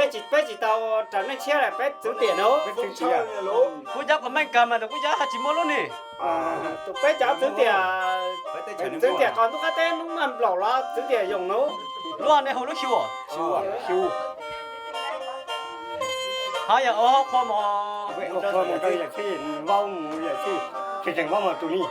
Tsis, peb tsis tau raws neej tshiab lawm, peb txwv tiam no. Kuv cov qhov meej kawg mas tus kuj cov tsis muaj lub ni. Tus peb cov txwv tiam, txwv tiam qhov ntuj qab teb hnub mas nplaum los txwv tiam yoos no. Lub nej hu lub xyu. Xyu. Hov yog ua qhua mos. Ua qhua mos rau yawm txwj, vaub mus yawm txwj, tsis tseem vaub mos tus ni.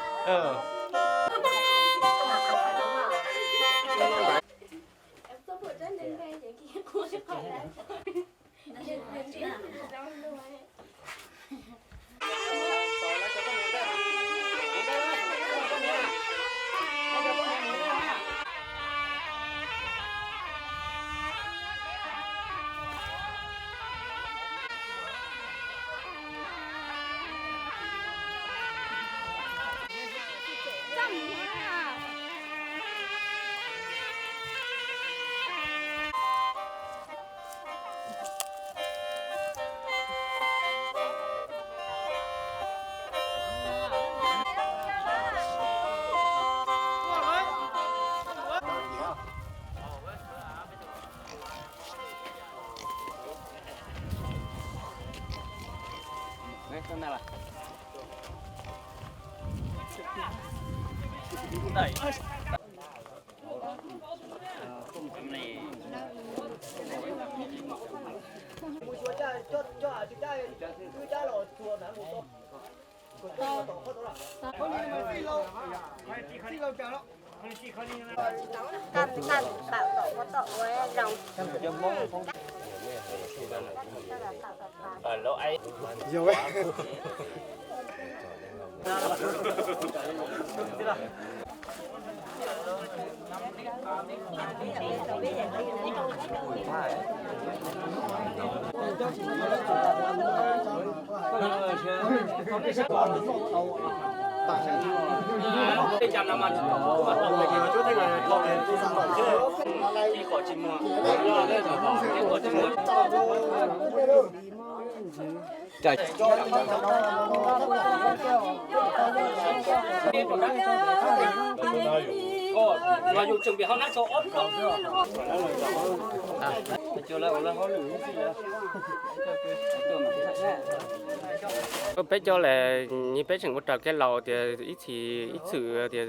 Peb cov lawm, peb tseem ua raws kev laus tias ib txhis ib txwm tias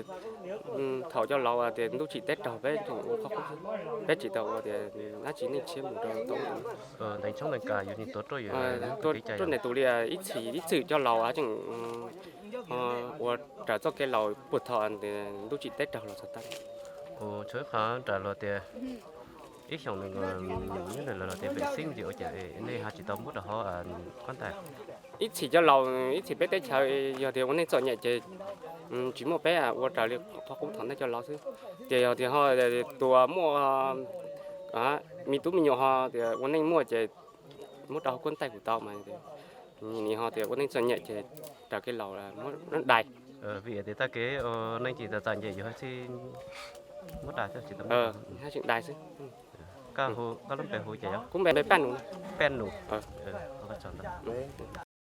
thaum cov laus tias ntuj tsim teb raug peb tseem ua qhov qub xwb, peb tsis tau ua tias dab tsi neej tshiab mus rau tau. Tuaj ntes tus li ib txhis ib txwm cov laus tseem ua raws txoj kev laus puag thaum ntuj tsim teb raug los txog tag. Ua tshwj qhov raws los tias ib xyoos nws nyob nws los tias vem xib ntsis ua cas nej ho tsis tau muab rau hauv qab ntais. Ib txhis cov laus, ib txhis peb teb chaws yog tias ua neej txom nyem ces tsis muaj, peb ua raws li qhov qub thaum ntej cov laus xwb. Ces yog tias ho tus muaj me tub me nyuam ho tias ua neej muaj ces muab rau hauv kuab ntaij kuj tau mas. Nim ho tias ua neej txom nyem ces raws kev laus muab dai. Vim tias tag kev neeg tsis txom nyem yus tsis muab dai, tsis tau, tseem dai xwb. Koj lub npe hu cas? Kuv npe Paj Nus. Paj Nus.